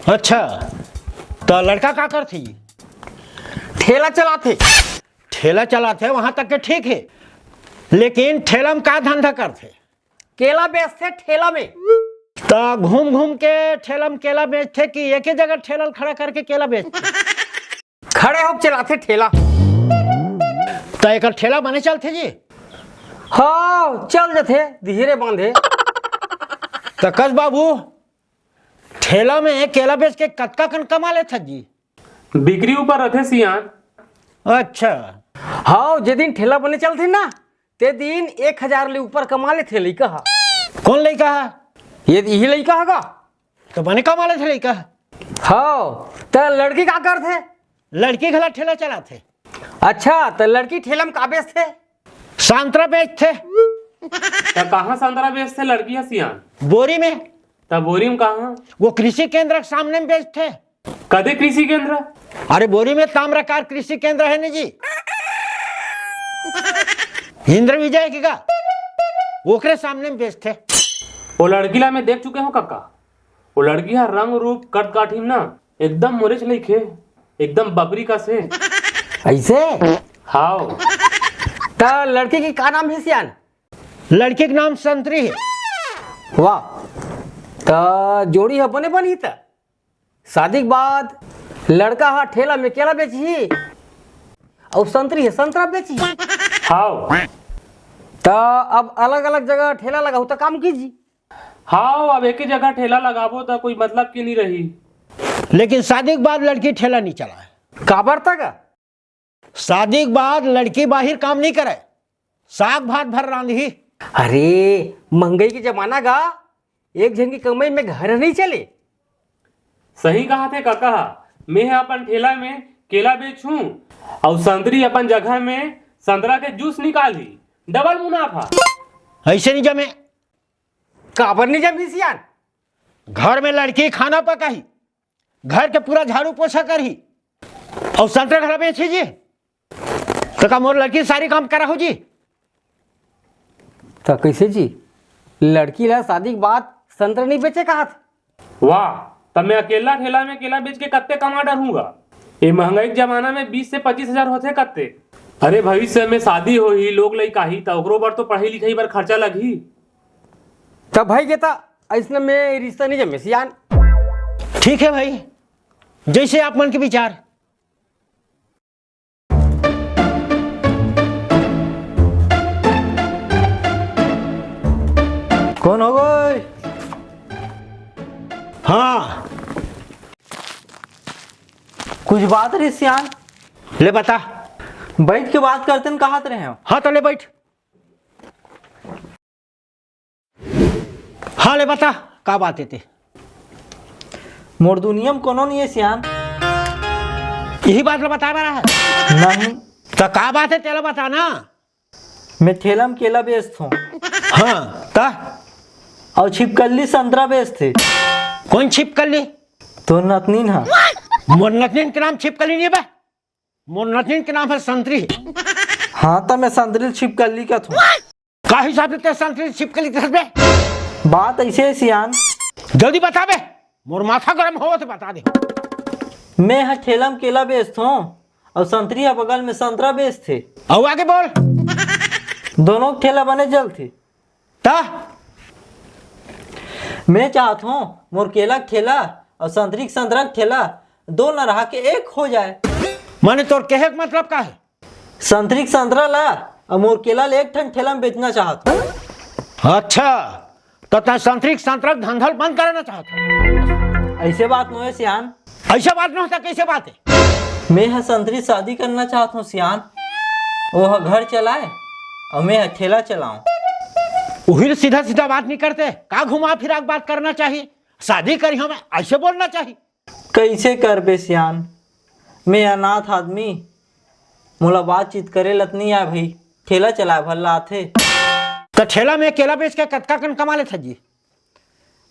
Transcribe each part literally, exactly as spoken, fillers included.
अच्छा, त लड़का का करथे जी? ठेला चलाथे। ठेला चलाथे, वहां तक के ठीक हे, लेकिन ठेला में का धंधा करथे? केला बेचथे ठेला में। त घूम घूम के ठेला में केला बेचथे कि एके जगह ठेला ल खड़ा करके केला बेचथे? खड़े होके चलाथे ठेला। त एकर ठेला बने चलथे जी? हाँ, चल जथे धीरे बांधे। त कस बाबू, ठेला में केला बेच के कतका कन कमा लेथस जी? बिक्री ऊपर रथे सियान। अच्छा। हाँ, जे दिन ठेला बने चलथे ना, ते दिन एक हजार ले ऊपर कमा लेथे लइका ह। कौन लइका ह? ये इही लइका ह का? त बने कमा लेथे लइका ह। हाँ, त लड़की का करथे? लड़की घला ठेला चलाथे। अच्छा, त लड़की ठेला में का बेचथे? संतरा बेचथे। त कहाँ संतरा बेचथे लड़की ह सियान? बोरी में। त बोरी में कहाँ? वो कृषि केंद्र के सामने में बेचथे। कदे कृषि केंद्र? अरे बोरी में ताम्रकार कृषि केंद्र है ना जी, इंद्र विजय के का, ओकरे सामने में बेचथे। वो लड़की ला मैं देख चुके हूँ कका। वो लड़की हा रंग रूप कद काठी ना एकदम मोरेच लइके, एकदम बबरी कस हे। ऐसे? हाव। त लड़की के का नाम हे सियान? लड़की के नाम संतरी हे। वाह, त जोड़ी ह बने बनही त। शादी के बाद लड़का ह ठेला में केला बेचही अउ संतरी ह संतरा बेचही। हाव। त अब अलग-अलग जगह ठेला लगाहू त काम कीजी। हाव, अब एके जगह ठेला लगाबो त कोई मतलब के नहीं रही। लेकिन शादी के बाद लड़की ठेला नहीं चलाए। काबर तक? शादी के बाद लड़की बाहिर काम नहीं करे, साग भात भर रांधही। अरे, महंगाई के जमाना गा, एक झन की कमाई में घर नहीं चले। सही कहा थे काका, मैं ह अपन ठेला में केला बेचूं अउ संतरी अपन जगह में संतरा के जूस निकालही, डबल मुनाफा। ऐसे नहीं जमे। काबर नहीं जमी सियान? घर में लड़की खाना पकाही, घर के पूरा झाड़ू पोछा करही, अउ संतरा घला बेचही जी, त का मोर लड़की सारी काम करा हो जी? त कैसे जी, लड़की ला शादी के बाद संतरा नहीं बेचे कहत? वाह, त मैं अकेला ठेला में केला बेच के कत्ते कमा डरहूंगा? ये महंगाई के जमाना में बीस से पच्चीस हजार होथे कत्ते? अरे भविष्य में शादी होही, लोग लइका ही, त ओकरो बर तो पढ़ाई लिखाई बर खर्चा लगही। तब भाई के त ऐसने में रिश्ता नहीं जमे सियान। ठीक है भाई, जैसे आप मन के विचार। कौन हो गए? हाँ। कुछ बात रही सियान। ले बता। बैठ के बात करते न कहत रहे हो। हाँ तो ले बैठ। हाँ ले बता, का बात हे ते? मोर दुनिया में कोनो नहीं है सियान। यही बात ला बताए बर आए हस? नहीं। त का बात हे तेला बता ना। मैं ठेला में केला बेचथों। हाँ, त? अउ छिपकली संतरा बेचथे। कौन छिपकली? तोर नतनीन हा। मोर नतनीन के नाम छिपकली नहीं बे। मोर नतनीन के नाम हे संतरी। हाँ, त मैं संतरी ल छिपकली कथों। का हिसाब से ते संतरी ल छिपकली कथस बे? बात ऐसे है सियान। जल्दी बता बे, मोर माथा गरम होवत हे, बता दे। मैं ह ठेला में केला बेचथों अउ संतरी ह बगल में संतरा बेचथे। अउ आगे बोल। दोनों के ठेला बने चलथे। त? मैं चाहत हूँ मोर केला के ठेला अउ संतरी के संतरा के ठेला दो न रहा के एक हो जाए। माने तोर कहे के मतलब का हे? संतरी के संतरा ला अउ मोर केला ला एक ठन ठेला में बेचना चाहत हूँ। अच्छा, त तैं संतरी के संतरा के धंधा ल बंद कराना चाहत हस? ऐसे बात नोहे सियान। ऐसे बात नोहे त कैसे बात हे? मैं ह संतरी शादी करना चाहत हूँ सियान। वो ह घर चलाए अउ मैं ह ठेला चलाऊं। उही ल सीधा सीधा बात नहीं करते, का घुमा फिरा के बात करना चाहिए? शादी करी हमें ऐसे बोलना चाहिए। कैसे करबे सियान, मैं अनाथ आदमी, मोला बातचीत करे लत नहीं आए भाई, ठेला चलाए भर ला आथे। त ठेला में केला बेच के कतका कन कमा लेथस जी?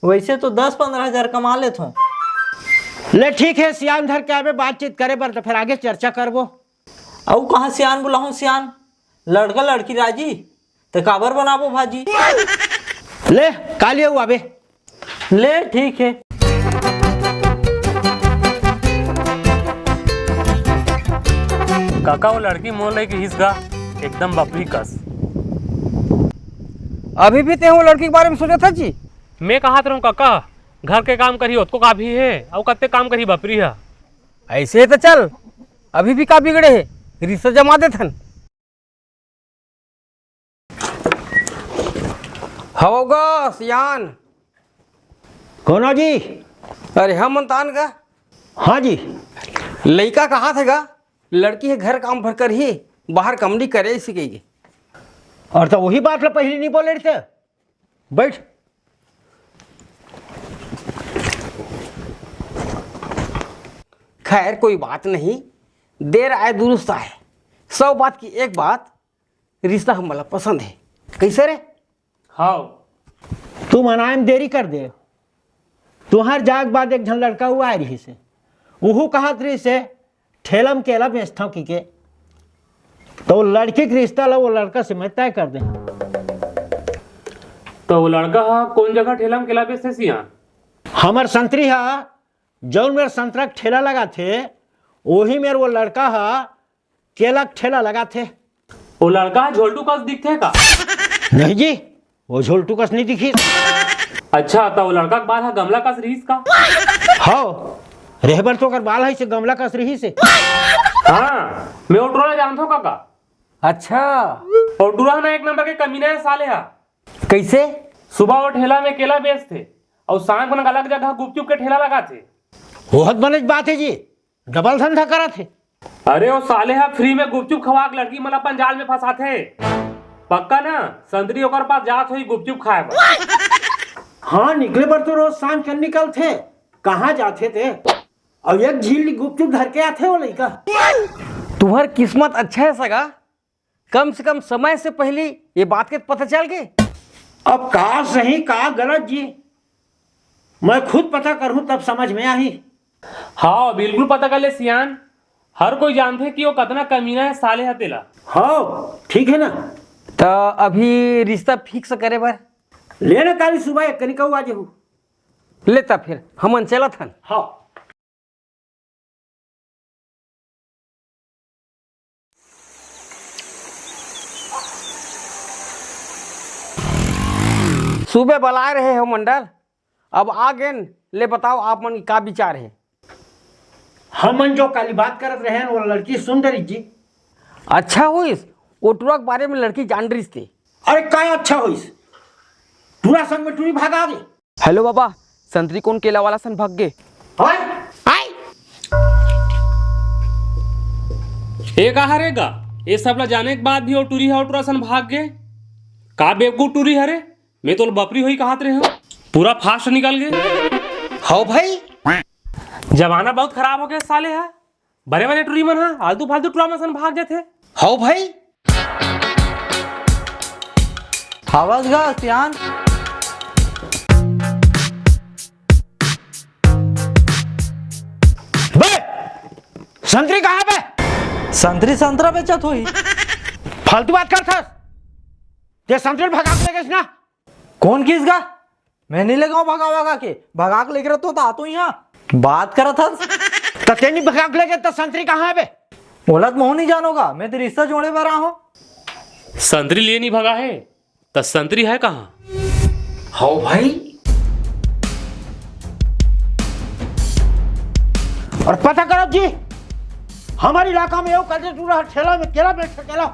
वैसे तो दस पंद्रह हजार कमा लेथों। ले ठीक हे, सियान धर के आबे बातचीत करे बर, त फिर आगे चर्चा करबो। अउ कहाँ सियान बुलाहूँ सियान, लड़का लड़की राजी, त काबर बनाबो भाजी? ले, काली अउ आबे। ले, ठीक हे। काका, वो लड़की मोर लइक रिहिस गा, एकदम बपरी कस। अभी भी तें वो लड़की के बारे में सोचत हस जी? मैं कहत रहूं काका, घर के काम करही ओतको काफी हे, अउ कत्ते काम करही बपरी ह। अइसे हे त चल, अभी भी का बिगड़े हे, रिश्ता जमा देथन। हव गा सियान। कोन हो जी? अरे हमन तान गा। हाँ जी। लइका कहत हे गा, लड़की ह घर काम भर करही, बाहर कमनी करे सिकही। अरे त ओही बात ला पहिली नइ बोले रहिते। बइठ। खैर, कोई बात नहीं, देर आए दुरुस्त आए। सौ बात की एक बात, रिश्ता हमला पसंद हे। कइसे रे? हव। तुमन आए म देरी कर दे। तुंहर जाए के बाद एक झन लड़का अउ आए रिहिस हे, उहू कहत रिहिस हे, ठेला म केला बेचथंव कहिके। त वो लड़की के रिश्ता ला वो लड़का से मैं तय कर दे। त वो लड़का ह कोन जगह ठेला म केला बेचथे सियान? हमर संतरी ह, जउन मेर संतरा के ठेला लगाथे, ओही मेर वो लड़का ह केला के ठेला लगाथे। वो लड़का ह झोलटू कस दिखथे का? नहीं जी, वो झोलटू कस नइ दिखिस। अच्छा, त वो लड़का के बाल ह गमला कस रिहिस का? हव, रेहे बर तो ओकर बाल ह अइसे गमला कस रिहिस हे। हाँ, मैं वो टुरा ला जानथंव काका। अच्छा। वो टुरा ह ना एक नंबर के कमीना हे साले ह। कइसे? सुबह वो ठेला में केला बेचथे अउ शाम को ना अलग जगह गुपचुप के ठेला लगाथे। बहुत बनेच बात हे जी, डबल धंधा करत हे। अरे, वो साले ह फ्री में गुपचुप खवा के लड़की मन अपन जाल में फंसाथे। पक्का ना, संतरी ओकर पास जात होही गुपचुप खाए बर। हाँ, निकले बर तो रोज सांझ के निकलथे। कहाँ जाथे ते? अउ एक झिल्ली गुपचुप धर के आथे वो लइका। तुम्हर किस्मत अच्छा हे सगा, कम से कम समय से पहिली ये बात के पता चल गे। अब का सही, का गलत जी, मैं खुद पता करहूं तब समझ में आही। हाँ, बिल्कुल पता कर ले सियान, हर कोई जानथे कि वो कतना कमीना हे साले ह तेला। हाँ, ठीक हे ना। त अभी रिश्ता फिक्स करे बर? ले ना, काली सुबह एक कनिका आ जेहू। ले त फिर हमन चलत हन। हाँ। सुबह बलाए रहे हो मंडल, अब आ गेन। ले बताओ, आप मन के का विचार हे? हमन जो काली बात करत रहेन, वो लड़की सुन डरिस जी। अच्छा होइस, वो टुरा के बारे में लड़की जान डरिस ते। अरे काय अच्छा होइस, टुरा संग में टुरी भागा गे। हेलो बाबा, संतरी कोन केला वाला सन भाग गे? हाय? हाय? ए का हरे गा? ए सब ला जाने के बाद भी वो टुरी ह टुरा सन भाग गे? का बेवकूफ टुरी हरे? मैं तो बपरी होही कहत रहे हूँ, पूरा फास्ट निकल गे। हव भाई। जमाना बहुत खराब हो गे साले ह। बड़े बड़े टुरी मन ह आलतू फालतू टुरा मन सन भाग जाथे। हव भाई। हवस गा सियान। बे, संतरी कहाँ बे? संतरी संतरा बेचत होही। फालतू बात करथस। ते संतरी भगा के लेगेस ना। कोन किस गा? मैं नइ लेगेंव भगा भगा के। भगा के लेगे रहतो त आतो इहाँ। बात करत हस। त ते नइ भगा के लेगे त संतरी कहाँ हे बे? ओला त महूँ नइ जानों गा, मैं तो रिश्ता जोड़े बर आहों। संतरी लिए नइ भगा हे, त संतरी हे कहाँ? हव भाई। अउ पता करव जी, हमर इलाका में एगो कटे टूरा ह ठेला में केला बेच सकेला।